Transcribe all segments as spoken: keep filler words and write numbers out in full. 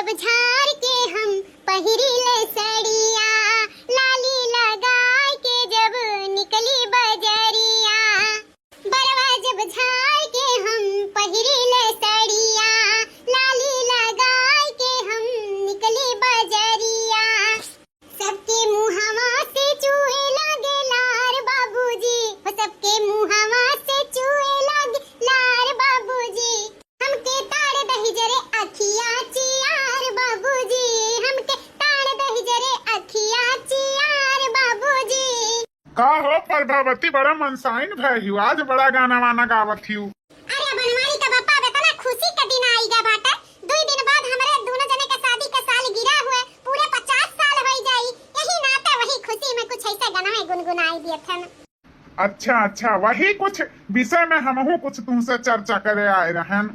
जब झार के हम पहिरिले सड़िया, लाली लगाई के जब निकली बजरिया। बरवा जब झार के हम पहिरिले सड़िया, लाली लगाई के हम निकली बजरिया। सबके मुहवा से चुए लागे लार बाबूजी, हो सबके मुहवा से चुए लागे लार बाबूजी। हमके ताड़ दही जरे अखिया चियार बाबूजी, हमके ताड़ दही जरे अखिया चियार बाबूजी। का हो प्रभावती, बड़ा मनसाइन भय हियो, आज बड़ा गाना वाना गावत हियो। अरे बनवारी का बापा, अब इतना खुशी का दिन आई गा बाटे। दुई दिन बाद हमरे दोनों जने के शादी के सालगिरह हुए, पूरे पचास साल होई जाई। यही नाते वही खुशी में कुछ ऐसे गाना गुनगुनाई दिए थे। अच्छा, अच्छा, वही कुछ विषय में हमहू कुछ तुमसे चर्चा करे आए रहन।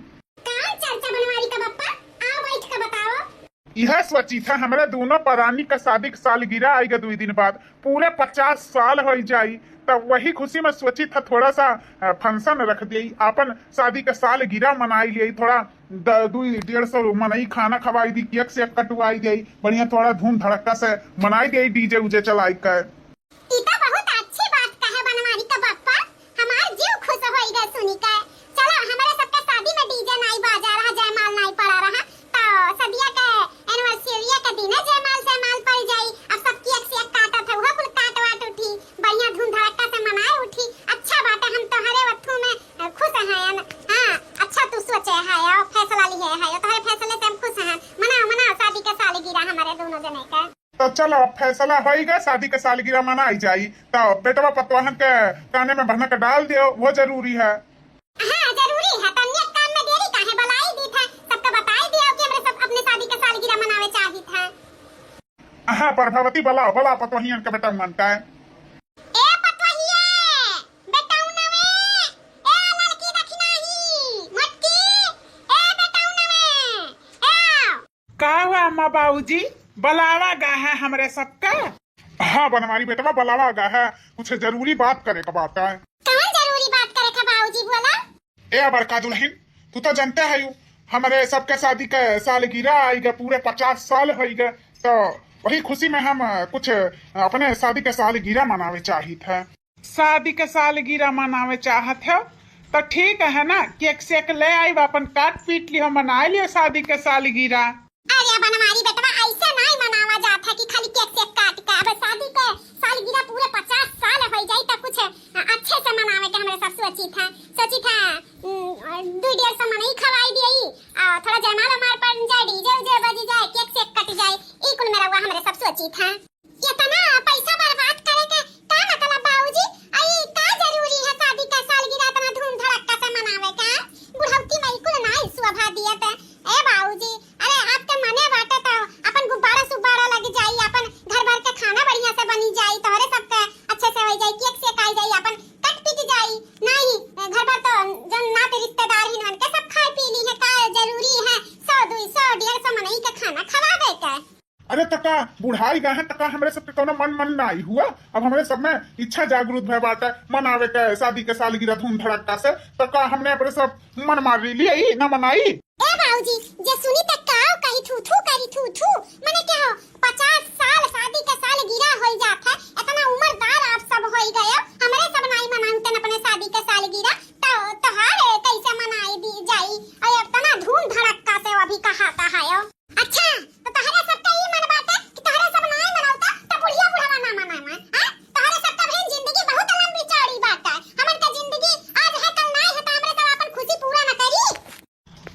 का चर्चा बनवारी का बप्पा? आओ बैठ के बताओ। यह सोची था हमरे दोनों परानी का शादी के सालगिरह आएगा दुई दिन बाद, पूरे पचास साल हो जाई, तब वही खुशी में सोची था थोड़ा सा, अ, function रख दिए, अपन शादी का सालगिरह मनाई लिए, थोड़ा द-, दुई डेढ़ सौ मनई खाना खवाई दी, cake से कटवाई दी, बढ़िया थोड़ा धूम धड़क्का से मनाई दी, DJ उजे चलाई के। ई तो बहुत अच्छी बात कहे बनवारी का बप्पा, हमार जीव खुश होई गए सुनी के। चलो, हमरे सबके शादी में DJ नाई बाजा रहा, जयमाल नाई पड़ा रहा, तो सदिया के anniversary के दिने जयमाल जयमाल पड़ जाई। अब सब cake से काटत है, वो कुल काट वाट उठी, बढ़िया धूम धड़क्का से मनाए उठी। अच्छा बात है, हम तोहरे वथू में, अ, खुश हैं। हाँ, अच्छा तू सोचे है, और फैसला लिए है, और तोहरे फैसले से हम खुश हैं। मनाओ, मनाओ शादी के सालगिरह हमारे दोनों जने का। तो चलो, अब फैसला होई गए, शादी के सालगिरह मनाई जाई। तो बेटवा पतोहन के काने में भनक डाल दियो, वो जरूरी है। हाँ, जरूरी है। तन्ने काम में देरी काहे, बलाई दी थे, सबका बताई दियो कि हमरे सब अपने शादी के सालगिरह मनावे चाहित है। हाँ, प्रभावती, बलाओ, बलाओ पतोहियन के बेटवन का। ए पतोहिए, बेटौनवे, ए लड़की दखिनाही, मोटकी, ए बेटौनवे, ए आओ। का हुआ अम्मा बाबूजी, बलावा गा है हमरे सबका? हाँ बनवारी बेटवा, बलावा गा है, कुछ जरूरी बात करे का बात है। कौन जरूरी बात करे का बाबूजी, बोला? ए बड़का दुल्हन, तू तो जानते है यू, हमरे सबके शादी के सालगिरह आई गए, पूरे पचास साल होई गए, तो वही खुशी में हम, अ, कुछ, अ, अपने शादी के सालगिरह मनावे चाहित है। शादी के सालगिरह मनावे चाहत हो, तो ठीक है ना, cake सेक ले आई, अपन काट पीट लियो, मनाए लियो शादी के सालगिरह। अरे बनवारी बेटवा, ऐसे नाई मनावा जात है कि खाली cake सेक काट के। अब शादी के सालगिरह पूरे पचास साल हो जाई, तो कुछ अच्छे से मनावे के हमरे सब सोची था, सोची था, उम, दू डेढ़ सौ मनई खवाई दियई, आ थोड़ा जयमाल उमाल पड़ जाए, DJ उजे बज जाए, cake सेक कट जाए, ई कुल में रउआ हमरे सब सोची था। इतना पैसा बर्बाद करे के का मतलब बाबूजी? आई का जरूरी है शादी का सालगिरह इतना धूम धड़क्का से मनावे का? बुढ़ौती में ई कुल नाई शोभा दियत। ए बाबूजी, अरे आपके मने बाटे तो अपन गुब्बारा सुब्बारा लग जाई, अपन घर भर के खाना बढ़िया से बनी जाई, तोहरे सबके अच्छे से हो जाई, cake सेकाई जाई, अपन कट पिट जाई। नहीं, घर भर तो जौन नाते रिश्तेदार हिन उनके सब खाए पी ली है, का जरूरी है सौ, दुई सौ, डेढ़ सौ मनई के खाना खवावे के? अरे त का बुढ़ाई गए हैं, त का हमरे सबके कौनो मन, मन ना आई हुआ? अब हमरे सब में इच्छा जागरूक भय बाटे मनावे के शादी के सालगिरह धूम धड़क्का से। त का हमने अपने सब मन मार ली, ई ना मनाई? ए बाबूजी, जे सुनी त का कही, थू थू करी, थू थू। मने क्या हो, पचास साल शादी के सालगिरह होई जात है, इतना उम्रदार आप सब होई गए, हमरे सब नाई मनाउतन अपने शादी के सालगिरह, तो तोहार कैसे मनाई दी जाई? और इतना धूम धड़क्का से वो भी कहाता है। अच्छा, तो तोहरे सबके ई मन बाटे कि तोहरे सब नाई मनावता, तो बुढ़िया बुढ़वा ना मनावे, हाँ? तोहरे सबके बहिन जिंदगी बहुत लंबी चौड़ी बाटे। हमन के जिंदगी आज है, कल नाई है, तो हमरे सब अपन खुशी पूरा न करी?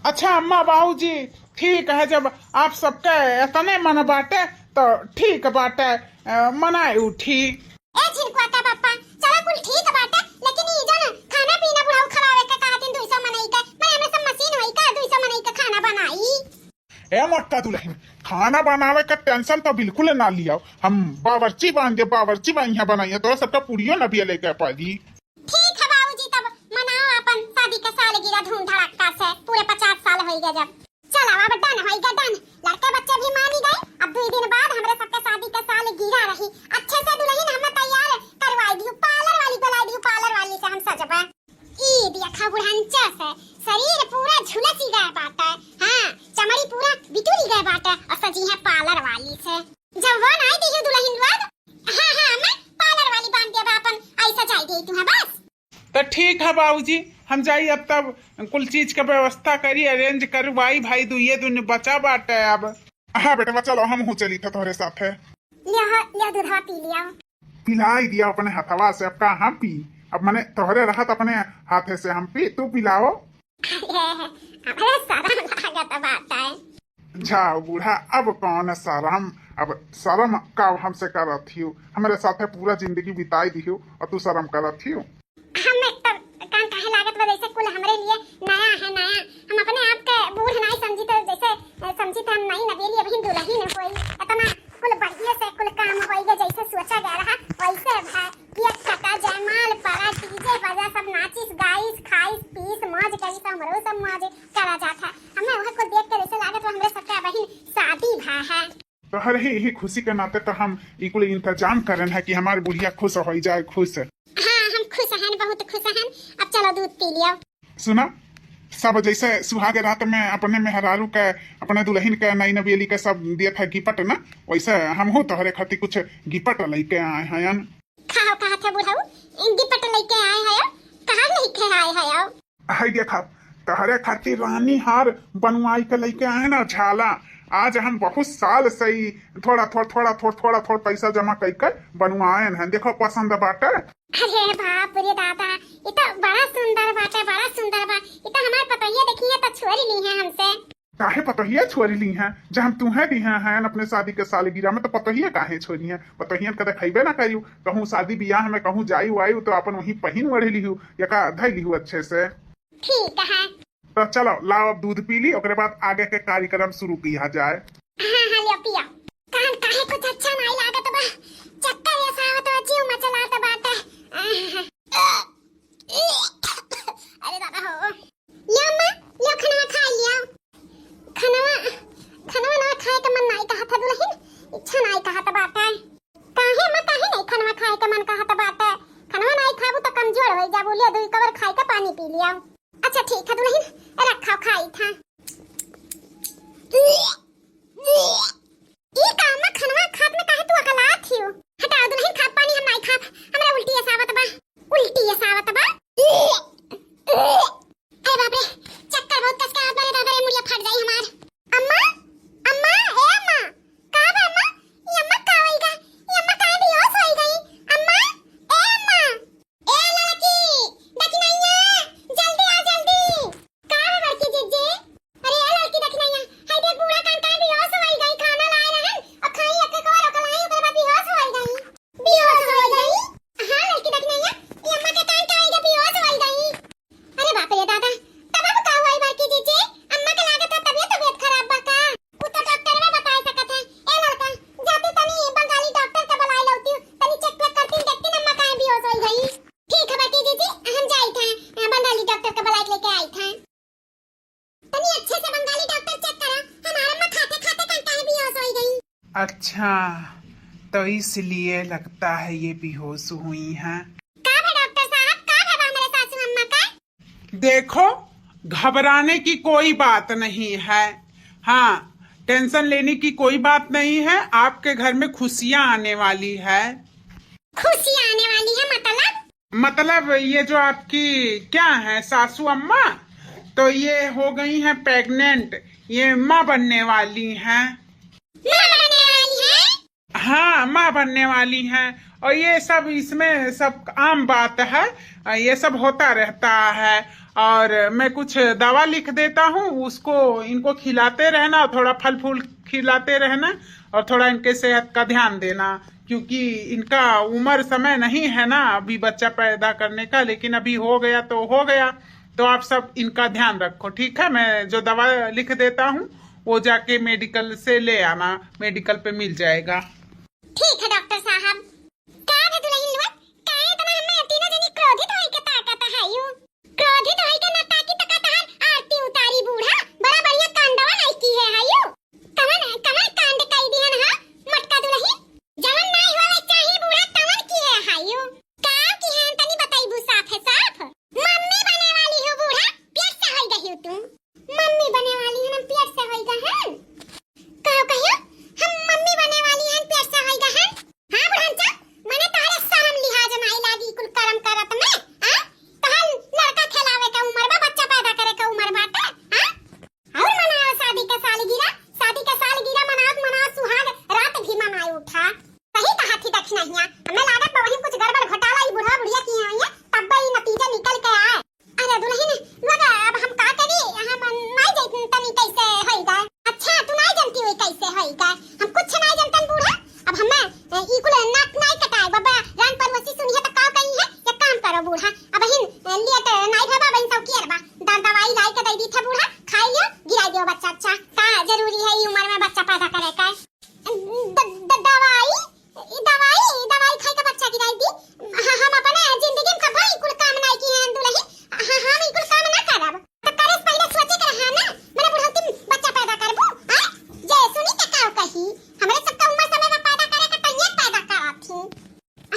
अच्छा अम्मा बाबूजी, ठीक है, जब आप सबके इतने मन बाटे, तो ठीक बाटे, अ, मनाए उठी। ए झिनकुआ का पापा, चला कुल ठीक बाटे, लेकिन ई जन खाना पीना बुढ़ऊ खवावे के कहतिन दुई सौ मनई के, मैं हमरे सब मशीन होई का दुई सौ मनई के खाना बनाई? ए मोटका दुल्हन, खाना बनावे का tension तो बिल्कुल ना लियो। हम बावर्ची बांध दे, बावर्ची बा यहाँ बनाइए, तोरा सबका पूड़ियो ना बिया लेके पाई। ठीक है बाबूजी, तब मनाओ अपन शादी के सालगिरह धूम धड़क्का से, पूरे पचास साल होई गए जब। चलो अब done होई गए, done। लड़के बच्चे भी मानी गए। अब दुई दिन बाद हमरे सबके शादी के सालगिरह रही। अच्छे से दुल्हन हम तैयार करवाई दियो, parlour वाली बुलाई दियो, parlour वाली से हम सजबा। ई देखा बुढ़ंचा से शरीर पूरा झुलसी गए बाटे। हाँ, चमड़ी पूरा बिटुरी गए बाटे और सजी है पार्लर वाली से। जब वो नाई दियो दुल्हन लोग, हाँ, हाँ, मैं पार्लर वाली बांध दिया बा अपन, ऐसा जाए दे तू, हाँ, बस। तो ठीक है बाबूजी, हम जाई अब तब कुल चीज के व्यवस्था करी, अरेंज करवाई भाई, दुइये दिन बचा बाटे अब। हाँ बेटवा, चलो हमहू चली था तोहरे साथे। लिया, लिया दूधवा पी लिया। पिलाई दिया अपने हथवा से, अब का हम पी? अब मने तोहरे रहत अपने हाथे से हम पी, तू पिलाओ। अरे, अरे शरम लागत बाटे। जाओ बूढ़ा, अब कौन शरम, अब शरम का हमसे करत हियो? हमरे साथे पूरा जिंदगी बिताई दियो और तू शरम करत हियो? हम एकदम कान काहे लागत बा, जैसे कुल हमरे लिए नया है, नया। हम अपने आप के बूढ़ नाई समझी तो जैसे, अ, समझी तो हम नाई नवेली, अभी दुल्हन होई। इतना कुल बढ़िया से कुल काम होई गए, जैसे सोचा गया रहा, वैसे भा-, केक कटा, जयमाल पड़ा, डीजे बजा, सब नाचिस, गाइस, खाइस, पीस, मौज करिस, हमरो सब मौज करा जात है। हमें वह कुल देख के जैसे लागत बा हमरे सबके बहिन शादी भा है। तोहरे ही, ही खुशी के नाते तो हम ई कुल इंतजाम करन है कि हमार बुढ़िया खुश होई जाए, खुश। हाँ, हम खुश हन, बहुत खुश हन। अब चलो दूध पी लियो। सुना, सब जैसे सुहाग रात में अपने मेहरारू के, अपने दुल्हन के, नई नवेली के सब दिए था गिफ्ट ना, वैसे हमहू तोहरे खातिर कुछ गिफ्ट लेके आए हैं। खाओ, कहा था बुढ़ऊ, गिफ्ट लेके आए हैं, कहाँ लेके आए हैं? हाय देखा, तोहरे खातिर रानी हार बनवाई के लेके आए ना झाला। आज हम बहुत साल से ही थोड़ा थोड़, थोड़ा थोड़, थोड़ा थोड़ पैसा जमा कई के बनवाए हैं। देखो, पसंद बाटे? अरे बाप रे दादा, ये तो बड़ा सुंदर बाटे, बड़ा सुंदर बा। ये तो हमार पतोहिया देखिए तो छोरी ली है हमसे। काहे पतोहिया छोरी ली हैं? जब हम तुम्हें दी हैं, हैं अपने शादी के सालगिरह में, तो पतोहिया काहे छोरी हैं? पतोहियन के तो खइबे ना करियो। कहूँ शादी बियाह में कहूँ जाई वाई तो अपन वहीं पहिन ओढ़ लिहू, या का धई लिहू अच्छे से। ठीक है। तो चलो, लाओ अब दूध पी ली, ओकरे बाद आगे के कार्यक्रम शुरू किया जाए। हाँ, हाँ, लियो पियो। कान काहे कुछ अच्छा नाई लागत बा, चक्कर ऐसा आवत बा, जीव मचलात बाटे। अरे दादा हो। लियो अम्मा, लियो खनवा खा लियो। खनवा, खनवा ना खाए के मन नाई कहत है दुल्हन, इच्छा नाई कहत बाटे। काहे अम्मा, काहे नहीं खनवा खाए के मन कहत बाटे? खनवा नाई खाबू तो कमजोर हो जाबू। लियो दुई कवर खाए के पानी पी लियो। अच्छा ठीक है दुल्हन, रखा खाई था। ई का अम्मा, खनवा खात में काहे तू अकलात हियो? हटाओ दुल्हन, खात पानी हम नाई खाब, हमरा उल्टी ऐसा आवत बा, उल्टी ऐसा आवत बा। अरे बाप रे, चक्कर बहुत कस के आवत बा रे दादा रे, मुड़िया फट जाई हमार। अम्मा, अम्मा, ए अम्मा, का बा अम्मा? ई अम्मा का होई गा? ई अम्मा काहे बेहोश होई गई? अम्मा, ए अम्मा, ए लड़की, दखिनैया, जल्दी आ, जल्दी। का बा बड़की जीजी? अरे ए लड़की दखिनैया, हाय देख बूढ़ा कान काहे बेहोश होई गई, खाना लाए रहन, और खाई एक एक और ओकलाई, ओकरे बाद बेहोश होई गई। बेहोश होई गई? हाँ लड़की दखिनैया, ई अम्मा के कान काहे के बेहोश होई गई? अरे बाप रे दादा, तब अब का हुआ बड़की जीजी? अम्मा के लागत है तबियत, तबियत खराब बा का? उ तो डॉक्टर में बता सकत है। ए लड़का, जाते तनी बंगाली डॉक्टर के बुलाए लौती, तनी चेक वेक करती, देखती अम्मा काहे बेहोश होई गई। ठीक है बड़की जीजी, हम जाई थे, बंगाली डॉक्टर के बुलाए लेके आई थे। तनी अच्छे से बंगाली डॉक्टर चेक करा, हमार अम्मा खाते खाते कान काहे बेहोश होई गई। अच्छा, तो इसलिए लगता है ये बेहोश हुई हैं। का भा डॉक्टर साहब, का भा हमरे सासू अम्मा का? देखो, घबराने की कोई बात नहीं है। हाँ, टेंशन लेने की कोई बात नहीं है। आपके घर में खुशियाँ आने वाली है। खुशियाँ आने वाली है मतलब? मतलब ये जो आपकी क्या है सासू अम्मा, तो ये हो गई हैं प्रेग्नेंट, ये माँ बनने वाली हैं। माँ बनने वाली हैं? हाँ, माँ बनने वाली हैं। और ये सब, इसमें सब आम बात है, ये सब होता रहता है। और मैं कुछ दवा लिख देता हूँ, उसको इनको खिलाते रहना, थोड़ा फल फूल खिलाते रहना, और थोड़ा इनके सेहत का ध्यान देना, क्योंकि इनका उम्र समय नहीं है ना अभी बच्चा पैदा करने का, लेकिन अभी हो गया तो हो गया। तो आप सब इनका ध्यान रखो, ठीक है? मैं जो दवा लिख देता हूँ, वो जाके मेडिकल से ले आना, मेडिकल पे मिल जाएगा। ठीक है डॉक्टर साहब। का रे दुल्हन लोग, काहे इतना हमें तीनों जनी क्रोधित होई के ताकत है यू? क्रोधित होई के ना ताकी त का तहार आरती उतारी बूढ़ा, बड़ा बढ़िया कांडवा लड़की है, है यू? कवन, कवन कांड कई दिहन हा मोटका दुल्हन? जवन नाई होवे चाही बूढ़ा, तवन किहे हायो। का किहे तनी बताइबू साफ है साफ? मम्मी बने वाली हो बूढ़ा, पेट से होई गई हो तू। मम्मी बने वाली है ना, पेट से होई गई है। के सालगिरह, शादी के सालगिरह मनावत मनावत सुहाग रात भी मनाए उठा। सही कहा थी दक्षिणहिया, हमें लागत बा वहीं कुछ गड़बड़ घोटाला ई बुढ़वा बुढ़िया किहे है, तब ई नतीजा निकल के आए। अरे दुलहिन, मगर अब हम का करी, हम नाई जइतन तनी कैसे होई गए। अच्छा, तू नाई जनती होई कैसे होई गए, हम कुछ नाई जनतन बूढ़ा। अब हमें, ए, ई कुल नाक नाई कटाए, बाबा रान पड़ोसी सुनिहे त का कही है। एक काम करो बूढ़ा, अब हिन, ए, लिए त नाई भवा, बहिन सब कियर बा, द-, दवाई लाई के दे दी थे बूढ़ा, खाई लियो, गिराई दियो बच्चा। अच्छा, का जरूरी है ई उम्र में बच्चा पैदा करे का? द-, द-, दवाई, ई दवाई, ई दवाई खाई के बच्चा गिराई दी। ह-, हम अपने जिंदगी में कभी ई कुल काम नाई किहे हैं दुलही। ह-, हम ई कुल काम ना करब। तो करे से पहले सोचे के रहा ना, मने बुढ़ौती में बच्चा पैदा करबू, हैं? जे सुनी त का कही? हमरे सबका उम्र समय में पैदा करे के तइये पैदा करत ही।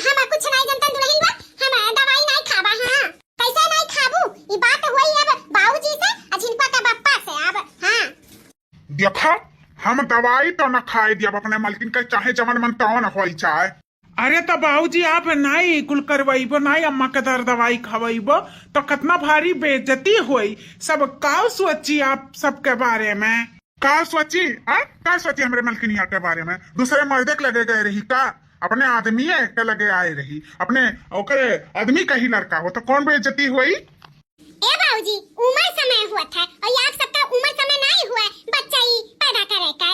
हम कुछ नाई जनतन दुलही बा, हम दवाई नाई खाबा, हाँ। कैसे नाई खाबू? ई बात होई अब बाबूजी से, आ झिनका के बप्पा से अब, हाँ। देखा, हम दवाई तो न खाए दियब अपने मलकिन के, चाहे जवन मन तवन होई जाए। अरे त बाबूजी, आप नाई कुल करवाइबो, नाई अम्मा के दर दवाई खवाइबो, तो कितना भारी बेइज्जती होई। सब का सोची आप सबके बारे में? का सोची, आ? का सोची हमरे मलकिनिया के बारे में? दूसरे मर्दे के लगे गए रही का? अपने आदमी के लगे आए रही, अपने ओकरे आदमी का ही लड़का हो, तो कौन बेइज्जती होई? ए बाबूजी, उम्र समय हुआ था, और ये आप सबका उम्र समय नहीं हुआ, बच्चा ही पैदा करे का।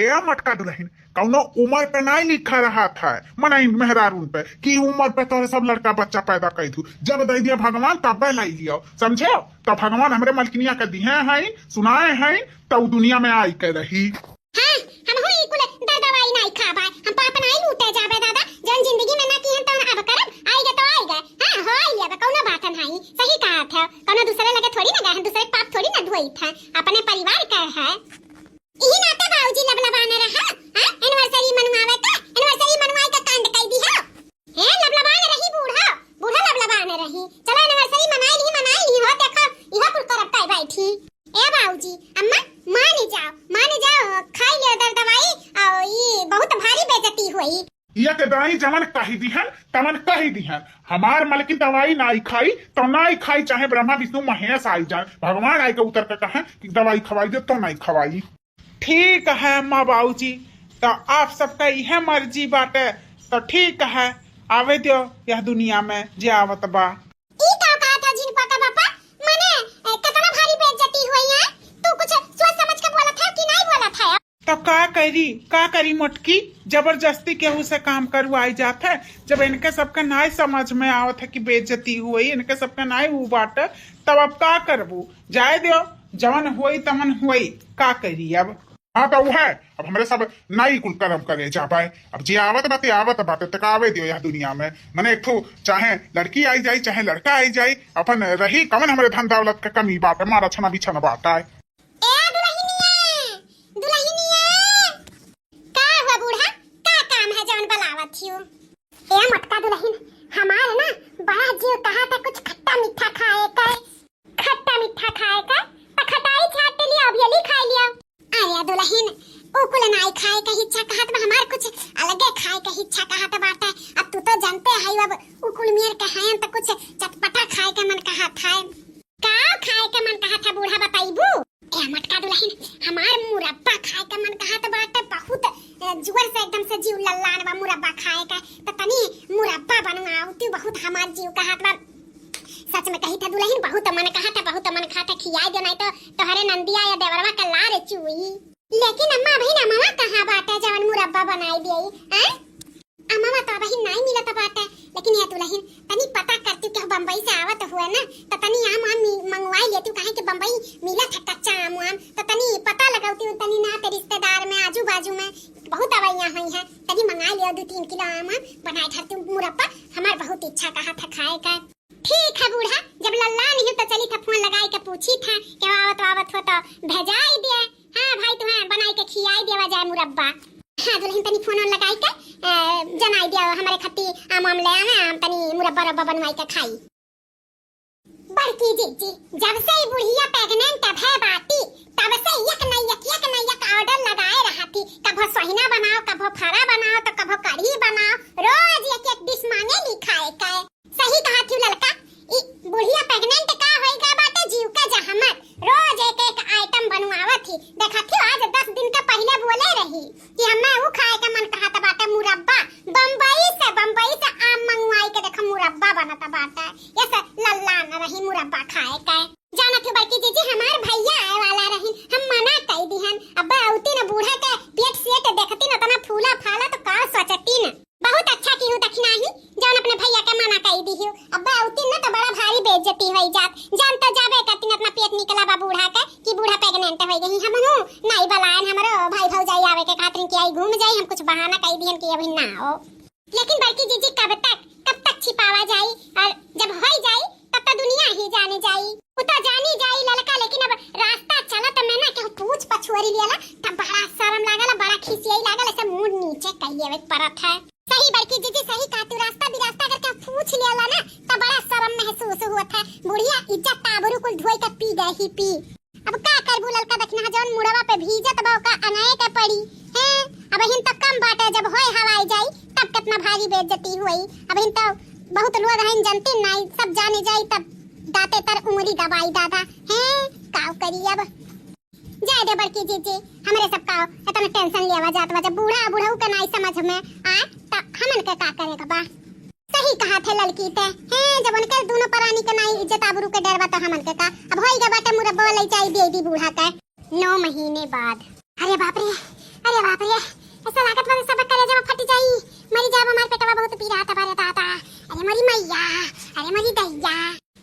ए मटका दुलहिन, कौनो उम्र पे नहीं लिखा रहा था, मने इन मेहरारून पे कि उम्र पे तोहरे सब लड़का बच्चा पैदा कर दू। जब दे दिया भगवान तब लाई लियो, समझे? तो भगवान हमरे मलकिनिया के दिहे हैं, सुनाए हैं, तो उ दुनिया में आई के रही। हाँ, हम हो ई कुल दर दवाई नहीं खाबा, हम पाप नहीं लूटे जाबे दादा, जौन जिंदगी में ना किहन तौन अब करब, आइगे तो आइगे। हाँ, हो आइगे, अब कौनो बात नहीं, सही कहा था, कौनो दूसरे लगे थोड़ी ना गए हैं, दूसरे के पाप थोड़ी ना धोई था, अपने परिवार का है। इही नाते बाबूजी लबलबान रहा, हाँ? Anniversary मनवावे का, anniversary मनवाए का कांड कई दी हो। हे लबलबान रही बूढ़ा, बूढ़ा लबलबान रही। चला anniversary मनाई ली, मनाई ली हो, देखो, इहो कुल करब कई बैठी। ए बाबूजी, अम्मा, मान जाओ, मान जाओ, खाई लियो दर दवाई, और ई बहुत भारी बेइज्जती होई। इया के दाई जवन कही दिहन, तवन कही दिहन। हमार मलकिन दवाई नाई खाई, तो नाई खाई, चाहे ब्रह्मा विष्णु महेश आई जाए, भगवान आई के उतर के कहे कि दवाई खवाई दे, तो नाई खवाई। ठीक है अम्मा बाबूजी, तो आप सबका इहे मर्जी बाटे, तो ठीक है, आवे दियो यह दुनिया में जे आवत बा। ई का कहत है झिनका का बापा? मने, ए, कितना भारी बेइज्जती हुई है। तू कुछ सोच समझ के बोलत है कि नहीं बोलत है? तो का करी, का करी मोटकी, जबरदस्ती केहू से काम करवाई जात है। जब इनके सबके नाई समझ में आवत है कि बेइज्जती हुई, इनके सबके नाई ऊ बाटे, तब अब का करबू? जाए दियो, जवन होई तवन होई, का करी अब? हाँ, तो उहे, अब हमरे सब नाई कुल करम करे जा पाए। अब जे आवत बाटे, आवत बाटे, तक आवे दियो यह दुनिया में। मने एक ठो चाहे लड़की आई जाई, चाहे लड़का आई जाई, अपन रही, कवन हमरे धन दौलत के कमी बाटे, मारा छना बिछना बाटे। ए दुलहिनिया, दुलहिनिया, का हुआ बूढ़ा? का काम है जवन बलावत हियो? ए मोटका दुलहिन, हमार ना बड़ा जीव कहा था कुछ खट्टा मीठा खाए का। खट्टा मीठा खाए का? त खटाई छाट लिया, अब ये ली खाए लिया। अरे दुलहिन, उ कुल नाई खाए का इच्छा कहत बा, हमार कुछ अलगे खाए का इच्छा कहत बाटे। अब तू तो जानते है, अब उ कुल मेर के हैं तो कुछ चटपटा खाए का मन कहत है। का खाए के मन कहत है बूढ़ा, बताइबू? ए मटका दुलहिन, हमार मुरब्बा खाए के मन कहत बाटे बहुत, ए, जोर से एकदम से जीव लल्लान बा मुरब्बा खाए के। त तनी मुरब्बा बनवावती, बहुत हमार जीव कहत बा। सच में कही था दुलहिन, बहुत मन कहत है, बहुत मन कहत है, खियाए दे, नहीं तो तोहरे नंदिया या देवरवा के लार चुई। लेकिन अम्मा, अबहिन अमवा कहाँ बाटे जवन मुरब्बा बनाई देई, हैं? अमवा तो अबहिन नाई मिलत बाटे, लेकिन या दुलहिन तनी पता करती कि बम्बई से आवत हुए ना, तो तनी आम वाम मी-, मंगवाई लेती, काहे कि बम्बई मिलत है कच्चा आम वाम, तो तनी पता लगौती, तनी नाते रिश्तेदार में, आजू बाजू में बहुत अवैया हुई है, तनी मंगाई लियो दो तीन किलो आम वाम, बनाए धरती मुरब्बा, हमार बहुत इच्छा कहत है खाए का। ठीक है बूढ़ा, जब लल्लान ही तो चली था, फोन लगाई के पूछी था कि आवत आवत हो तो भेजाई दे। हाँ भाई, तुम्हें बनाई के खियाई देवा जाए मुरब्बा। हाँ दुलहिन, तनी फोन लगाई के, ए, जनाई दिया हमरे खत्ती आम आम ले आवे, हम तनी मुरब्बा रब्बा बनवाई के खाई। बड़की जिज्जी, जब से ई बुढ़िया pregnant भय बाटी, तब से एक न एक, एक न एक order लगाए रहती। कभो सोहिना बनाओ, कभो फरा बनाओ, तो कभो कढ़ी बनाओ, रोज एक एक dish मांगे ली खाए के। सही कहा थी ललका, ई बुढ़िया pregnant का होई गा बाटे जीव का जहमत, रोज एक एक item बनवावत ही। खाती हो, आज दस दिन के पहिले बोले रही कि हमें ऊ खाए के मन कहत बाटे, मुरब्बा। बम्बई से, बम्बई से आम मंगवाई के देखो, मुरब्बा बनत बाटे। ये से लल्लान रही मुरब्बा खाए के। जानत हो बड़की जीजी, हमार भैया आए वाला रही, हम मना कई दिहन। अब अउती न बूढ़ा के पेट सेट देखती न, तना फूला फाला तो का सोचती न। बहुत अच्छा की हूँ दखिनाही, जौन अपने भैया के मना कई दी हूँ। अब अउती न तो बड़ा भारी बेइज्जती होई जात। जान तो जाबे करती न, अपना पेट निकला बा बूढ़ा के कि बूढ़ा प्रेग्नेंट हो गई। हमनू नाई बलायन, हमरो भाई भौजाई आवे के खातिर कि आई घूम जाई, हम कुछ बहाना कई दिहन कि अभी ना हो। लेकिन बड़की जीजी, कब तक, कब तक छिपावा जाई? और जब होई जाई, तब तो दुनिया ही जाने जाई। उ तो जानी जाई ललका, लेकिन अब रास्ता चलत में ना केहू पूछ पछुआरी लियाला, तब बड़ा शर्म लागला, बड़ा खिसियाई लागल, ऐसे मुंह नीचे कई लेवे के पड़त है। सही बड़की जीजी, सही कहा तू, रास्ता बिरास्ता अगर केहू पूछ लियाला ना, तब बड़ा शर्म महसूस होत है। बुढ़िया इज्जत आबरू कुल धोई के पी गए ही पी। अब का करबू ललका दखिना, जौन मुड़वा पे भीजत बा ओका अनाए के पड़ी। हैं, अब हिन तो कम बाटे, जब होए हवाई जाई तब कितना भारी बेइज्जती हुई। अब हिन तो बहुत लोग हैं जनती नाई, सब जाने जाई तब दाते तर उंगली दबाई दादा। हैं, काव करी अब। जाए दे बड़की जीजी, हमरे सब का इतना टेंशन लेवा जात बा, जब बूढ़ा बुढ़ऊ के नाई समझ में आए तब हमन के का करे के बा। सही कहा थे ललकी ते। हैं, जब उनके दोनों परानी के नाई इज्जत आबरू के डर बा तो हमन के का। अब होई गए बाटे मुरब्बा वाला चाय दे दी बूढ़ा के। नौ महीने बाद। अरे बाप रे, अरे बाप रे, ऐसा लागत बा सब करेजा में फट जाई, मरी जाब, हमार पेटवा बहुत पीरात बा रे दादा। अरे मोरी मैया, अरे मोरी दैया।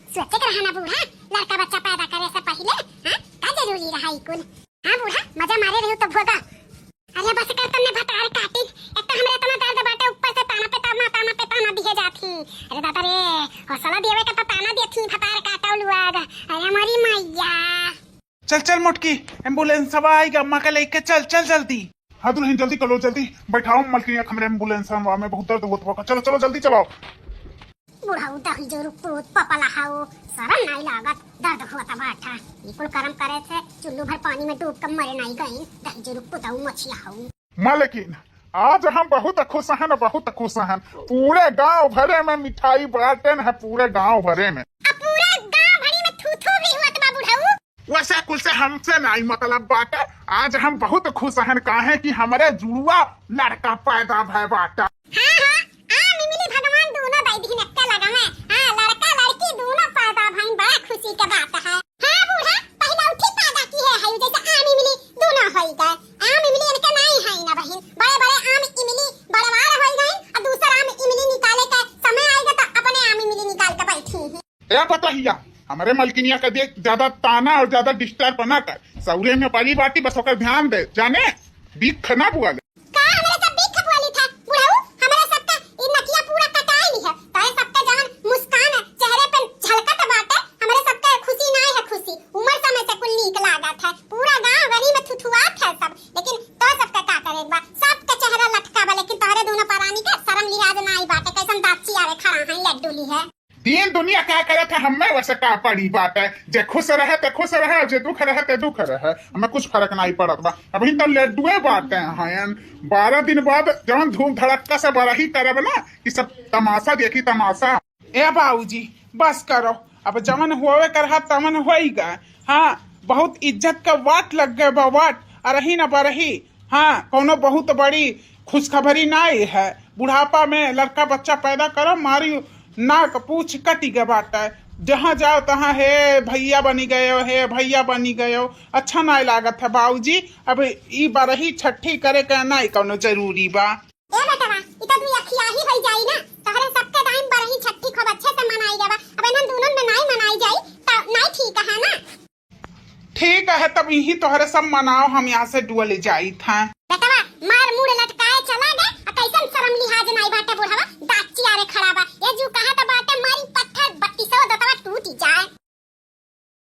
सोचे के रहा ना बूढ़ा, लड़का बच्चा पैदा करे से पहिले, हाँ, का जरूरी रहा ई कुल? हाँ बूढ़ा, मजा मारे रही तो भोगा। अरे बस कर तन्ने भतार काटी, एक तो हमरे इतना दर्द बाटे, ऊपर से ताना पे ताना, ताना पे ताना दिए जात ही। अरे दादा रे, हौसला देवे का तो ताना देत ही भतार काटौ लोग। अरे मोरी मैया। चल चल मोटकी, एम्बुलेंसवा आइगा, अम्मा के लेके चल, चल जल्दी। हाँ दुल्हन, जल्दी करो, जल्दी बैठाओ मलकिनिया के हमरे एम्बुलेंसवा में, बहुत दर्द होत बा। चलो चलो, जल्दी चलाओ। बुढ़ऊ दही जरूर पूत पपला हाउ, शरम नाई लागत, दर्द होत बाटा। ई कुल करम करे से चुल्लू भर पानी में डूब के मरे नाई गई, दही जरूर पूतऊ मछिया हाउ। मलकिन, आज हम बहुत खुश हन, बहुत खुश हन। पूरे गांव भरे में मिठाई बांटन है, पूरे गांव भरे में। अब पूरे गांव भरी में थू थू भी हुआ बा बुढ़ऊ। वैसे कुल से हमसे नाई मतलब बाटे। आज हम बहुत खुश हन, काहे कि हमरे जुड़वा लड़का पैदा भय बाटे। हाँ, हाँ, आम इमली भगवान दोनों दे दीन एक्के लगा में। हाँ, लड़का लड़की दोनों पैदा भइन, बड़ा खुशी के बात है। हाँ बूढ़ा, पहलौठी पैदा की है, है जैसे आम इमली दोनों होई गए। आम इमली इनके नाई है ना बहिन, बड़े बड़े आम इमली बड़वार होई गए, और दूसर आम इमली निकाले के समय आएगा तो अपने आम इमली निकाल के बैठी ही। ए पतोहिया, हमरे मलकिनिया का देख, ज्यादा ताना और ज्यादा डिस्टर्ब ना कर। सौरे में परी बाटी, बस ओकर ध्यान दे, जाने बिख ना बोले। का हमरे सब बिख बोली था बुढ़ऊ? हमरे सबका ई नकिया पूरा कटाई ली है। तोरे सबका जवन मुस्कान चेहरे पे झलकत बाटे, हमरे सबका खुशी ना है खुशी। उम्र समय से कुल नीक लागत है। पूरा गांव गली में थुथुआत है सब, लेकिन तो सबका का करे बा? सबके चेहरा लटका बा, लेकिन तोहरे दोनों परानी के शर्म लिहाज ना आई बाटे। कैसन दाची आवे खड़ा है लड्डू ली है। दीन दुनिया का करत है, हमें वैसे का पड़ी बात है। जे खुश रहे ते खुश रहे, और जे दुख रहे ते दुख रहे, हमें कुछ फर्क नहीं पड़त बा। अभी तो लड्डुए बाटे हैं, बारह दिन बाद जौन धूम धड़क्का से बरही करब ना कि सब तमाशा देखी तमाशा। ए बाबूजी, बस करो, अब जवन होवे कर है तवन होई गए। हाँ, बहुत इज्जत का वाट लग गए बा, वाट, अरही न बरही। हाँ, कौनो बहुत बड़ी खुशखबरी नाई है। बुढ़ापा में लड़का बच्चा पैदा करो, मारी नाक पूछ कटी गए बाटे। जहाँ जाओ तहाँ हे भैया बनी गयो, हे भैया बनी गयो। अच्छा नाई लागत है बाबूजी, अब ई बरही छठी करे के नाई कौनो जरूरी बा। ए बेटवा, ई तो दुई अखिया ही होई जाई ना, तोहरे सबके दाइन बरही छठी खूब अच्छे से मनाई गवा। अब इन्हन दूनन में नाई मनाई जाई तो नाई ठीक है ना? ठीक है, तब यही तोहरे सब मनाओ, हम यहाँ से डुअल जाइत हैं। बेटवा, मार मुड़ लटकाए चला गए, आ कैसन शर्म लिहाज नाई बाटे बुढ़वा, दाची आरे खड़ा बा। ये जू कहा तो